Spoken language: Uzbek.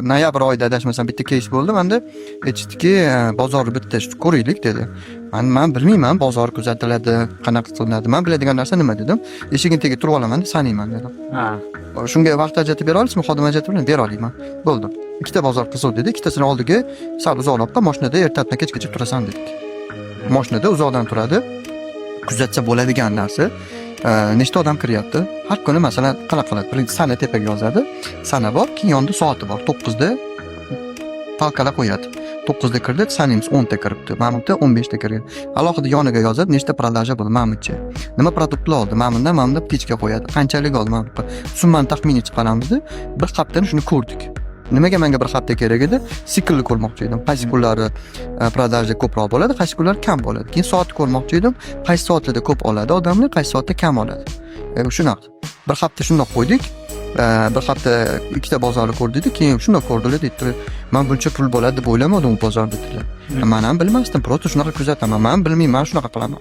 Noyabr oyida, adashmasam, bitta кейс bo'ldi manda. Aytishdiki, bozorni bitta ko'raylik, dedi. Man bilmayman, bozor kuzatiladi, qanaqa qilinadi. Man biladigan narsa nima, dedim. Eshigini tagiga turib olaman, sanayman, dedim. Shunga vaqt ajratib bera olasizmi, xodim ajratib beraman, bera olaman. Bo'ldi. Ikkita bozor qiziq, dedi. Ikkitasini oldiga sal uzoqroqqa mashinada ertalabdan kechgacha turasan, dedik. Mashinada uzoqdan turadi. Kuzatsa bo'ladigan narsa. Nechta odam kiryapti? Har kuni, masalan, qanaqa qiladi? Birinchi sana tepaga yozadi. Sana bor, keyin yonida soati bor. 9da палка lar qo'yadi. 9da kirdi, sanaymiz, 10 ta kiribdi. Mana bu yerda 15 ta kirgan. Alohida yoniga yozadi, nechta продажа bo'ldi mana buncha. Nima продукт lar oldi? Mana bundan, mana bundan птичка qo'yadi. Qanchalik oldi mana bu. Summani taxminiy chiqaramizda, bir haftani shuni ko'rdik. Nimaga menga bir hafta kerak edi? Siklni ko'rmoqchi edim. Qaysi kunlari продажа ko'proq bo'ladi, qaysi kunlari kam bo'ladi. Keyin soatni ko'rmoqchi edim. Qaysi soatlarda ko'p oladi odamlar, qaysi soatda kam oladi. Shunaqa. Bir hafta shundoq qo'ydik. Bir hafta ikkita bozorni ko'rdik, keyin shundoq ko'rdilar, deydilar. Man buncha pul bo'ladi deb o'ylamadim u bozorda, dedilar. Man ham bilmasdim, просто shunaqa kuzataman. Man bilmayman, shunaqa qilaman.